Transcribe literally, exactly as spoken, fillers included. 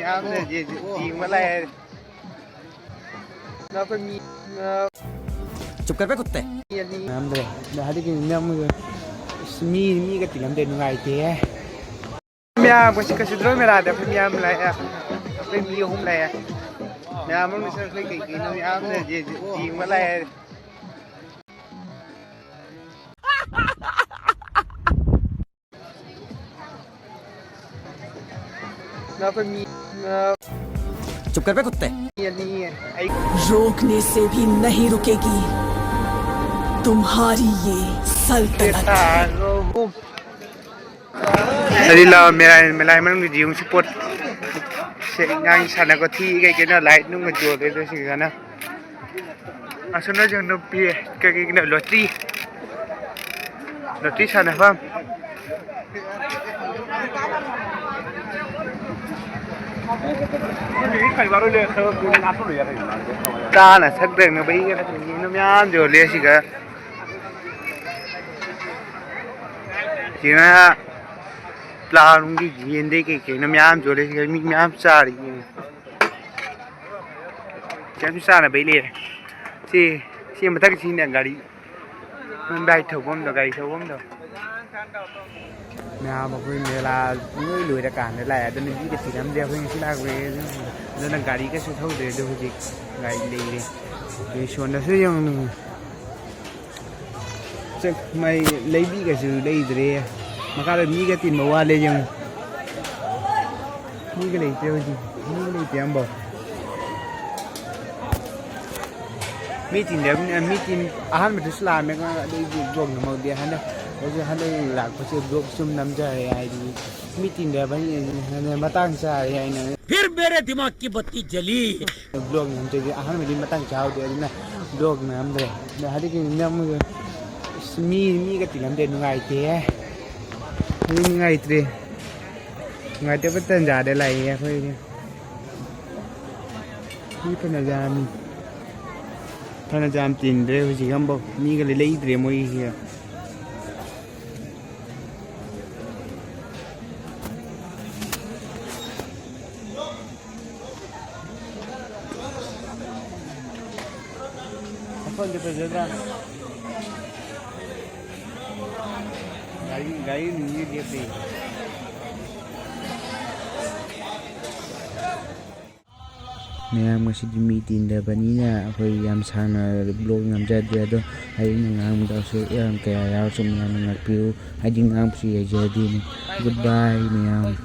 ꯌꯦꯡꯕ ꯂꯥꯛꯑꯦ꯫ ꯑꯩꯈꯣꯏ ꯃꯤ, ꯑ, ꯆꯨꯞ ꯀꯔ ꯄꯦ ꯀꯨꯠꯇꯦ꯫ ꯃꯤ ꯑꯅꯤ꯫ ꯌꯥꯝꯗ꯭ꯔꯦ꯫ ꯑꯗ ꯍꯧꯖꯤꯛꯀꯤ ꯃꯌꯥꯝ, ꯑꯁ, ꯃꯤ, ꯃꯤꯒ ꯇꯤꯜꯂꯝꯗꯦ, ꯅꯨꯡꯉꯥꯏꯇꯦꯍꯦ꯫ ꯃꯌꯥꯝ ꯀꯩꯁꯨ, ꯀꯩꯁꯨ ꯗ꯭ꯔꯣ ꯃꯦꯂꯥꯗ ꯑꯩꯈꯣꯏ ꯃꯌꯥꯝ ꯂꯥꯛꯑꯦ꯫ ꯑꯩꯈꯣꯏ ꯃꯤ ꯑꯍꯨꯝ ꯂꯥꯛꯑꯦ꯫ ꯃꯌꯥꯝ ꯑꯃꯅꯁꯨ ꯑꯩꯈꯣꯏ ꯀꯩ ꯀꯩꯅꯣ ꯃꯌꯥꯝ ꯂꯩꯔꯦ꯫ ꯌꯦꯡꯕ ꯂꯥꯛꯑꯦ꯫ ꯑꯩꯈꯣꯏ ꯃꯤ, ꯑ, ꯆꯨꯞ ꯀꯔ ꯄꯦ ꯀꯨꯠꯇꯦ꯫ ꯃꯤ ꯑꯅꯤ, ꯑꯩ रोकने से भी नहीं रुकेगी तुम्हारी ये सल्तनत। ꯑꯗꯨꯗꯤ ꯂꯥꯛꯑꯣ, ꯃꯦꯂꯥ, ꯃꯦꯂꯥ ꯃꯅꯨꯡꯗꯗꯤ ꯌꯦꯡꯉꯨꯁꯤ ꯄꯣꯠ꯫ ꯁꯦ, ꯑꯉꯥꯡ ꯁꯥꯟꯅ ꯈꯣꯠꯊꯤ ꯀꯩ ꯀꯩꯅꯣ, ꯂꯥꯏꯠ ꯅꯨꯡꯒ ꯌꯣꯜꯂꯦ ꯑꯗꯨ ꯁꯤꯗꯅ꯫ ꯑꯁꯣꯝꯗꯁꯨ ꯅꯨꯄꯤ ꯀꯩ ꯀꯩꯅꯣ ꯂꯣꯇ꯭ꯔꯤ, ꯂꯣꯇ꯭ꯔꯤ ꯁꯥꯟꯅꯐꯝ꯫ ꯆꯥꯅ ꯊꯛꯅꯕ ꯃꯌꯥꯝ ꯌꯣꯜꯂꯦ ꯁꯤꯗ꯫ ꯁꯤꯅ ꯄ꯭ꯂꯥꯎꯒꯤ ꯌꯦꯟꯗꯩ ꯀꯩ ꯀꯩꯅꯣ ꯃꯌꯥꯝ ꯌꯣꯜꯂꯦ ꯁꯤꯗ꯫ ꯃꯤ ꯃꯌꯥꯝ ꯆꯥꯔꯤ꯫ ꯀꯩꯝ ꯆꯥꯅꯕꯩ ꯂꯩꯔꯦ꯫ ꯁꯤ, ꯁꯤ ꯃꯊꯛꯁꯤꯅ ꯒꯥꯔꯤ, ꯒꯥꯔꯤ ꯊꯧꯐꯝꯗꯣ, ꯒꯥꯔꯤ ꯊꯧꯐꯝꯗꯣ꯫ ꯃꯌꯥꯝ ꯑꯩꯈꯣꯏ ꯃꯦꯂꯥ ꯂꯣꯏ ꯂꯣꯏꯔꯀꯥꯟꯗ ꯂꯥꯛꯑꯦ꯫ ꯑꯗꯨ ꯅꯨꯄꯤꯒ ꯊꯤꯔꯝꯗꯦ꯫ ꯑꯩꯈꯣꯏ ꯉꯁꯤ ꯂꯥꯛꯄꯒꯤ ꯑꯗꯨꯅ ꯒꯥꯔꯤꯒꯁꯨ ꯊꯧꯗ꯭ꯔꯦ꯫ ꯑꯗꯨ ꯍꯧꯖꯤꯛ ꯒꯥꯔꯤ ꯂꯩꯔꯦ꯫ ꯑꯗꯨ ꯁꯣꯝꯗꯁꯨ ꯌꯦꯡꯉꯨ꯫ ꯆꯥꯛ ꯃꯩ ꯂꯩꯕꯤꯒꯁꯨ ꯂꯩꯗ꯭ꯔꯦ꯫ ꯃꯈꯥꯗ ꯃꯤꯒ ꯇꯤꯟꯕ ꯋꯥꯠꯂꯦ ꯌꯦꯡꯉꯨ꯫ ꯃꯤꯒ ꯂꯩꯇꯦ ꯍꯧꯖꯤꯛ꯫ ꯃꯤꯒ ꯂꯩꯇꯦ ꯑꯝꯕꯧ꯫ ꯃꯤ ꯇꯤꯟꯗꯕꯅꯤꯅ, ꯃꯤ ꯇꯤꯟ-, ꯑꯍꯥꯟꯕꯗꯁꯨ ꯂꯥꯛꯑꯝꯃꯦ, ꯑꯗꯨ ꯑꯩꯗꯤ vlog ꯅꯝꯍꯧꯗꯦ꯫ ꯍꯟꯗꯛ, ꯍꯧꯖꯤꯛ ꯍꯟꯗꯛ ꯂꯥꯛꯄꯁꯦ vlog ꯁꯨꯝ ꯅꯝꯖꯔꯦ, ꯍꯥꯏꯗꯤ ꯃꯤ ꯇꯤꯟꯗꯕꯅꯤꯅ ꯃꯇꯥꯡ ꯆꯥꯔꯦ ꯍꯥꯏꯅ꯫ फिर मेरे दिमाग की बत्ती जली। Vlog ꯅꯝꯗ꯭ꯔꯗꯤ ꯑꯍꯥꯟꯕꯗꯤ ꯃꯇꯥꯡ ꯆꯥꯍꯧꯗꯦ, ꯑꯗꯨꯅ vlog ꯅꯝꯗ꯭ꯔꯦ꯫ ꯑꯗ ꯍꯧꯖꯤꯛꯀꯤ ꯅꯝꯕꯗꯣ, ꯑꯁ, ꯃꯤ, ꯃꯤꯒ ꯇꯤꯜꯂꯝꯗꯦ, ꯅꯨꯡꯉꯥꯏꯇꯦꯍꯦ꯫ ꯃꯤ ꯅꯨꯡꯉꯥꯏꯇ꯭ꯔꯦ꯫ ꯅꯨꯡꯉꯥꯏꯇꯕ ꯇꯟꯖꯥꯗ ꯂꯥꯛꯏ ꯑꯩꯈꯣꯏꯁꯦ꯫ ꯃꯤ ꯐꯅ ꯌꯥꯝꯃꯤ꯫ ꯐꯅ ꯌꯥꯝ ꯇꯤꯟꯗ꯭ꯔꯦ ꯍꯧꯖꯤꯛ ꯑꯃꯐꯥꯎ꯫ ꯃꯤꯒ ꯂꯩꯇ꯭ꯔꯦ ꯃꯣꯏꯒꯤꯁꯦ꯫ ꯐꯣꯟꯁꯦ ꯐꯖꯗ꯭ꯔꯥ? ꯒꯥꯔꯤ, ꯒꯥꯔꯤ ꯅꯨꯡꯗꯤ ꯂꯦꯞꯄꯤ꯫ ꯃꯌꯥꯝ, ꯉꯁꯤꯗꯤ ꯃꯤ ꯇꯤꯟꯗꯕꯅꯤꯅ ꯑꯩꯈꯣꯏ ꯌꯥꯝ ꯁꯥꯡꯅ ꯕ꯭ꯂꯣꯛ ꯉꯝꯖꯗ꯭ꯔꯦ꯫ ꯑꯗꯣ ꯑꯩꯅ ꯉꯥꯡꯕꯗꯁꯨ ꯌꯥꯝ ꯀꯌꯥ ꯌꯥꯎꯔꯁꯨ ꯃꯌꯥꯝꯅ ꯉꯥꯛꯄꯤꯌꯨ, ꯍꯥꯏꯗꯤ ꯉꯥꯡꯕꯁꯨ ꯌꯥꯖꯗꯦꯅꯦ꯫ ꯒꯨꯗ ꯕꯥꯏ ꯃꯌꯥꯝ꯫